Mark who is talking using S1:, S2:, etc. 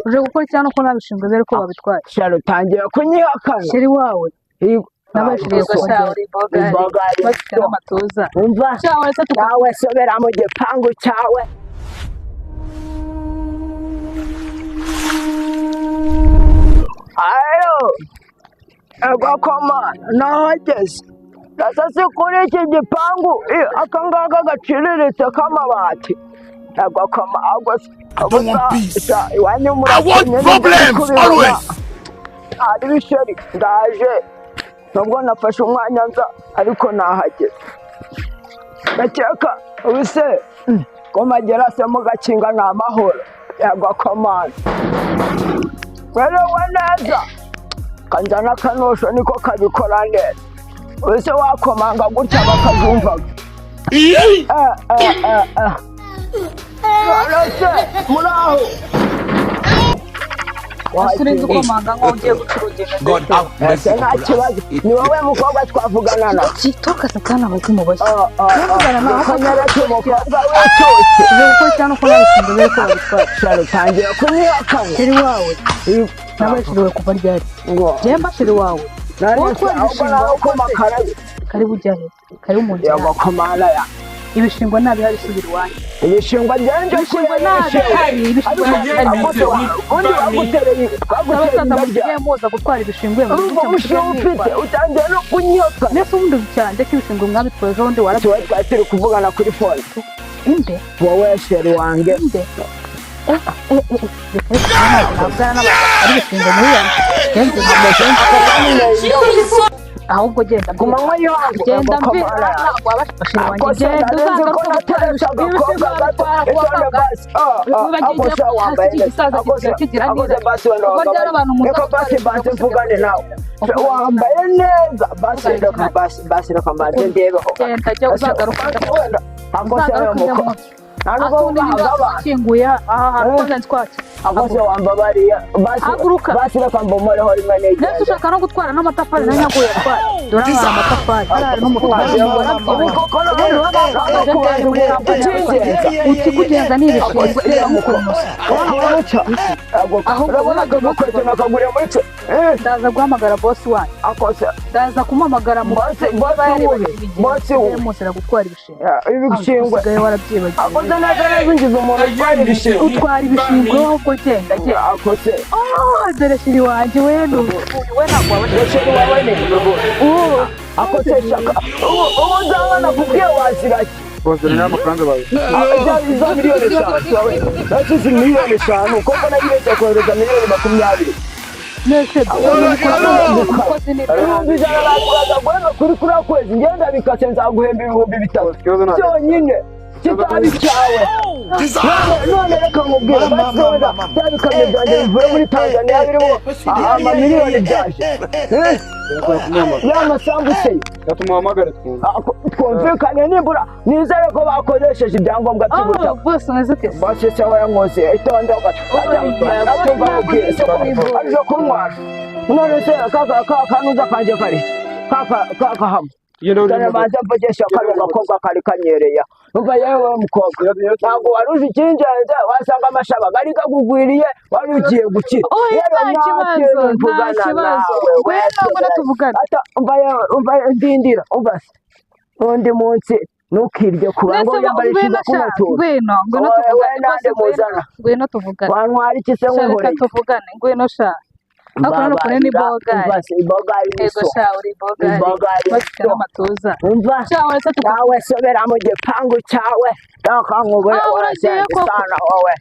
S1: Uje gukora iki hano ko nabishinzwe bere ko babitwaye?
S2: Shari, utangiye kunyihakana.
S1: Sheri wawe nabashiriye kongera
S2: Imboga
S1: bafite n'amatuza.
S2: Umva.
S1: Cyawe se tuka
S2: Nawe sobera mu gipangu cyawe. Ayo, ego koma nahageze. Sasa si kuri iki gipangu, aka ngaka gaciriritse k'amabati. Ego koma ahubwo
S3: I don't want peace.
S2: Iwanyu
S3: I want
S2: murakenye nibyo
S3: problems
S2: kubibona.
S3: always.
S2: Hari ibisheri ndaje, nubwo nafashe umwanya nza ariko nahageze. Ndakeka ubuse ko magera se mugakinga ni amahoro. Yagwa komana werewe neza, kanzana akanosho niko kabikora neza. Ubuse wakomanga gutya bakabyumvaga. Eh, eh, eh, eh. None se muri aho?
S1: Asurinze ukomanga nkaho ugiye guca urugendo.
S3: God have mercy
S2: Ese nta
S3: upon us.
S2: kibazo, ni wowe mukobwa twavugana na?
S1: Kitoka satani abazimu bashya.
S2: Tuvugana nawe kanyereka umukobwa w'icyuki.
S1: Uje gukora iki hano ko nabishinzwe bere ko babitwaye?
S2: Shari, utangiye kunyihakana.
S1: Sheri wawe nabashiriwe kuva ryari?
S2: Ngo
S1: Njyewe mbashiri wawe.
S2: none
S1: Wowe
S2: se
S1: utwara
S2: ahubwo
S1: ibishingwe
S2: nawe ko makara
S1: karibu ujya he? Karibu mu nzira.
S2: yego komana ya
S1: Ibishingwe ntabihari, subira iwanyu.
S2: Ibishingwa byanjye.
S1: Ibishingwe ntabihari, ibishingwe ntabihari.
S2: Ubundi bagutereye twaguteye
S1: Abasaza
S2: inda rya
S1: musigaye muza gutwara ibishingwe mu
S2: urumva
S1: gihugu
S2: umushinga
S1: musigaye
S2: ufite
S1: mwitwara.
S2: utangiye no kunyihakana.
S1: Mbese ubundi cyane ko ibishingwe mwabitwaye ejo bundi
S2: Tuba
S1: warabitwaye.
S2: twari turi kuvugana kuri fone.
S1: Inde?
S2: Wowe sheri wange.
S1: Inde? Eh, eh, eh, reka reka, ntabwo navugana n'abantu ari ibishingwe muri ya genze. Ahubwo genda
S2: Ku manywa y'ihangu.
S1: genda
S2: Yego
S1: mvi
S2: komana ya
S1: ntabwo wabashije wanjye.
S2: Akose
S1: Genda
S2: nari nzi ko
S1: uzagaruka gutwara
S2: nateresha
S1: ibishingwe
S2: agakobwa gato
S1: babitwara kuwa
S2: itonde
S1: kangahe?
S2: basi. Akose wambaye
S1: Hasi
S2: neza.
S1: igisaza
S2: Akose
S1: kigira kigira
S2: akose
S1: neza.
S2: basi wenda
S1: Kuko ryari
S2: wambaye
S1: abantu muza
S2: reka
S1: gutwara
S2: basi
S1: ibishingwe
S2: basi mvugane nawe. Wambaye neza basi, reka basi basi reka mbanze ndebeho.
S1: Genda jya uzagaruka.
S2: Wenda akose
S1: Uzagaruka
S2: ayo
S1: ujya
S2: muko
S1: mu
S2: nta nubwo
S1: atundi
S2: wubahaga abantu.
S1: ukinguye aha hantu
S2: Eh.
S1: koze ntwatse.
S2: Akose wambabariye basi.
S1: Haguruka.
S2: Basi reka mbomoreho rimwe
S1: Ndetse
S2: nigende.
S1: ushaka no gutwara n'amatafari nayo nyaguye atwara. Dore hano hari amatafari hari n'umutwaro.
S2: Ubu koko none
S1: Aje ryari muri kampani?
S2: icy'ingenzi
S1: Ukikugenza ni ibishingwe reba nk'ukuntu usa. Ahubwo
S2: urabona akagakweto nakaguriye muri twe.
S1: Ndaza guhamagara bosi wanyu.
S2: Akose
S1: Ndaza kumuhamagara mu
S2: bosi bosi wuhe bosi wuhe?
S1: Muzira gutwara ibishingwe.
S2: Ibishingwe
S1: Usigaye warabyibagiwe.
S2: Akoze neza neza, ungize umuntu utwara ibishingwe.
S1: Utwara ibishingwe wowe ubwo, genda genda.
S2: Akose
S1: Oh, dore shiri wanjye we, ni uyu we ntabwo wabashije.
S2: Sheri wawe ni akose shaka ubu nzaba nakubwiye waziraki.
S4: Bozana n'amafaranga bawe.
S2: Izo miliyoni 5 nasize miliyoni 5 kuko nagiye kohereza miliyoni 20.
S1: Nese umukozi ni
S2: 100,000 baguhaga guhemba kuri kuriya kwezi, ngenda bikase nzaguhemba 3000
S4: Ikibazo ntabwo
S2: byonyine kitaba icyawe. None reka nkubwire basi, wenda bya bikamyo byanjye bivuye muri Tanzania birimo amamiliyoni byaje. Eh, ya masambu se?
S4: Tumuhamagare twumve.
S2: Twumvikane nibura nizere ko bakoresheje ibyangombwa by'ubutaka.
S1: Oh, bose umeze ute?
S2: Basi se wayankoze itonde atumva mubwire se aje kunywa. None se kaka kanuza kanje kari kaka kaka hamwe.
S4: Genda uri
S2: Dore
S4: mu modoka.
S2: banza mvugisha kano gakobwa kari kanyereya. Umva yewe mukobwa, ntabwo wari uzi icy'ingenzi, wasanga amashaba gari kagugwiriye wari ugiye gukira.
S1: Oya,
S2: Rero
S1: nta kibazo,
S2: kintu
S1: nta
S2: mvugana
S1: kibazo.
S2: nawe.
S1: Ngwino, ngwino tuvugane.
S2: Ata umva yewe, umva ndindira, umva se n'undi munsi ntukirye ku bantu
S1: Ndetse
S2: yambarishije
S1: ngwino
S2: ku
S1: sha,
S2: maturo.
S1: ngwino, ngwino
S2: Wowe
S1: tuvugane.
S2: nande
S1: Bose ngwino,
S2: muzana?
S1: ngwino tuvugane.
S2: Wantwara iki se
S1: Sha, reka
S2: nkuhoreye?
S1: tuvugane, ngwino sha. Ariko hano kure ni bogari.
S2: Umva se ibogari ni
S1: Ego
S2: so
S1: sha, uri bogari.
S2: Ibogari ni
S1: Bafite
S2: so.
S1: n'amatuza.
S2: Umva
S1: Sha, uretse tuka
S2: nawe sobera mu gipangu cyawe reka nkubure.
S1: Ah, uragiye
S2: Urasenze
S1: koko.
S2: sana wowe.